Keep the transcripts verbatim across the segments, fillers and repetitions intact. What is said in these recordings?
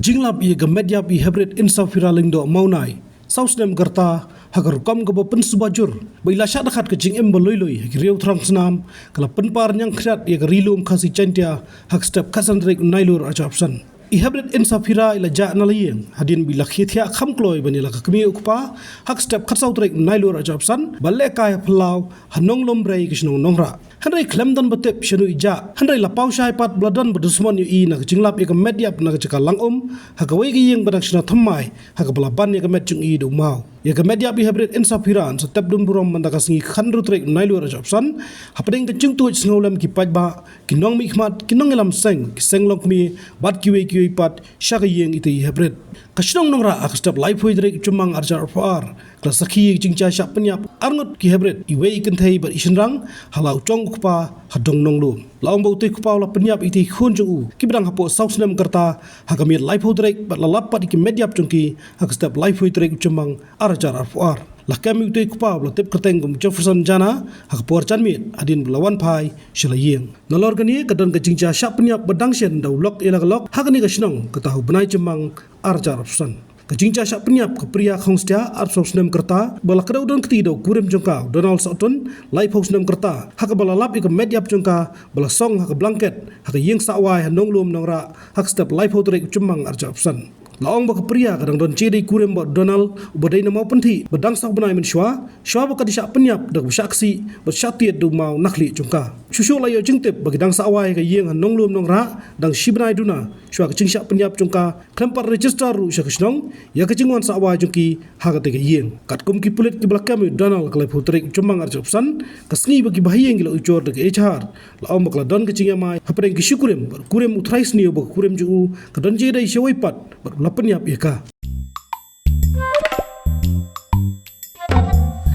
Jinglap ïa ka met ïap i Heprit Insaphira Lyngdoh Mawnai, saw snem ka rta, ha ka rukom kaba pynsuba jur ba i la shah dkhot ka jingim ba lui lui ha ki riew thrang snam, ka la pynpar ñiangkhriat ïa ka Ri Lum Khasi Jaiñtia ha ka step khatsan tarik Nailur arhajar arphew san. I Heprit Insaphira i la jah na la ïing hadien ba i la khie thiah kham kloi ban ïaleh ka kmie u kpa ha ka step khatsaw tarik Nailur arhajar arphew san, ba lehkai ha phyllaw ha Nonglum Brei ka shnong Nongrah. Hynrei khlem don ba tip shano i jah, hynrei la paw shai pat ba la don ba dusmon ïa i na ka jinglap ïa ka met ïap na ka jaka lang um ha kawei ka ïing ba dang shna thymmai, ha kaba la ban ïa ka met jong i da u maw. Ïa ka met ïap i Heprit Insaphira yn sa tep dum burom mynta ka sngi khathynriew tarik Nailur arhajar arphew san, hapdeng ka jingtuid sngewlem ki paidbah, ki nongmihkhmat, ki nongïalam seng, ki seng longkmie bad kiwei kiwei pat sha ka ïing ita i Heprit. Ka shnong Nongrah ha ka step laiphew tarik Jymmang arhajar arphew ar, ka la sakhi ïa ka jingjia shah pynïap arngut ki Heprit, iwei i kynthei bad i shynrang, ha la u jong u kpa ha dong Nonglum. La ong ba utei u kpa u la pynïap ïa itei i khun jong u kiba dang hapoh saw snem ka rta ha ka miet laiphew tarik bad la lap pat ïa ki met ïap jong ki ha ka step laiphew tarik Jymmang arhajar arphew ar. La kem ïa utei u kpa ba la tip kyrteng kum Jefferson Jana ha ka por janmiet hadien ba la wan phai sha la ïing. Nalor kane ka don ka jingjia shah pynïap ba dang shen da u lok ïa la ka lok ha kane ka shnong, kata ha u bnai Jymmang arhajar arphew san. Ka jingjia shah pynïap ka Priya Khongstia, arphew saw snem ka rta, ba la kdew donkti da u kurim jong ka u Donald Sohtun, laiphew snem ka rta, ha kaba la lap ïa ka met ïap jong ka ba la song ha ka blanket ha ka ïing sawai ha Nonglum Nongrah ha ka step laiphew tarik Jymmang arhajar arphew san. La ong ba ka Priya ka dang don jingïadei kurim bad u Donald, uba dei na Mawpynthih, ba dang saw bnai mynshuwa, shuwa ba ka dei shah pynïap da kaba shah ksih bad shah tied da u maw na khlieh jong ka. Shuh shuh la ïoh jingtip ba ki dang sawai ha ka ïing ha Nonglum Nongrah dang shi bnai duna shuwa ka jingshah pynïap jong ka, khlem pat register ruh sha ka shnong ïa ka jingwan sawai jong ki ha katei ka ïing. Katkum ki pulit kiba la kem ïa u Donald ha ka laiphew tarik Jymmang arhajar arphew san, ka sngi ba ki bahaïing ki la ujor da ka ejhar, la ong ba ka la don ka jingïamai hapdeng ki shi kurim bad u kurim u trai sniew ba ka kurim jong u ka don jingïadei shawei pat bad u la pynïap ïa ka.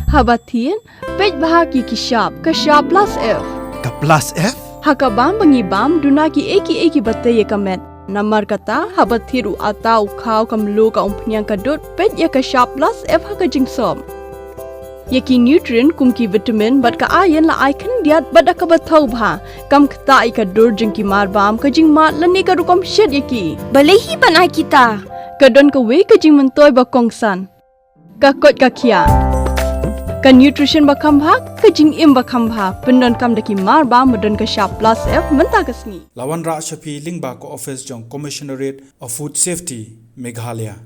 Haba thied, peit bha ïa ki shap, ka shap plus F. Ka plus F? Ha ka bam ba ngi bam, duna kiei kiei kiba tei ïa ka met. Namar kata, haba thied u atta, u khaw, ka mluh, ka umphniang, ka dud, peit ïa ka shap plus F ha ka jingsop. Ïa ki nutrient kum ki vitamin bad ka iron la ai khyndiat bad da kaba thaw bha. Kam ktah ïa ka dur jong ki marbam, ka jingmad lane ka rukom shet ïa ki. Balei hi ban ai kita? Ka don kawei ka jingmyntoi ba kongsan. Ka koit ka khiah. Ka nutrition ba kham bha, ka jingim ba kham bha. Pyndonkam da ki marbam ba don ka shap plus F mynta ka sngi. La wanrah sha phi lyngba ka office jong Commissionerate of Food Safety, Meghalaya.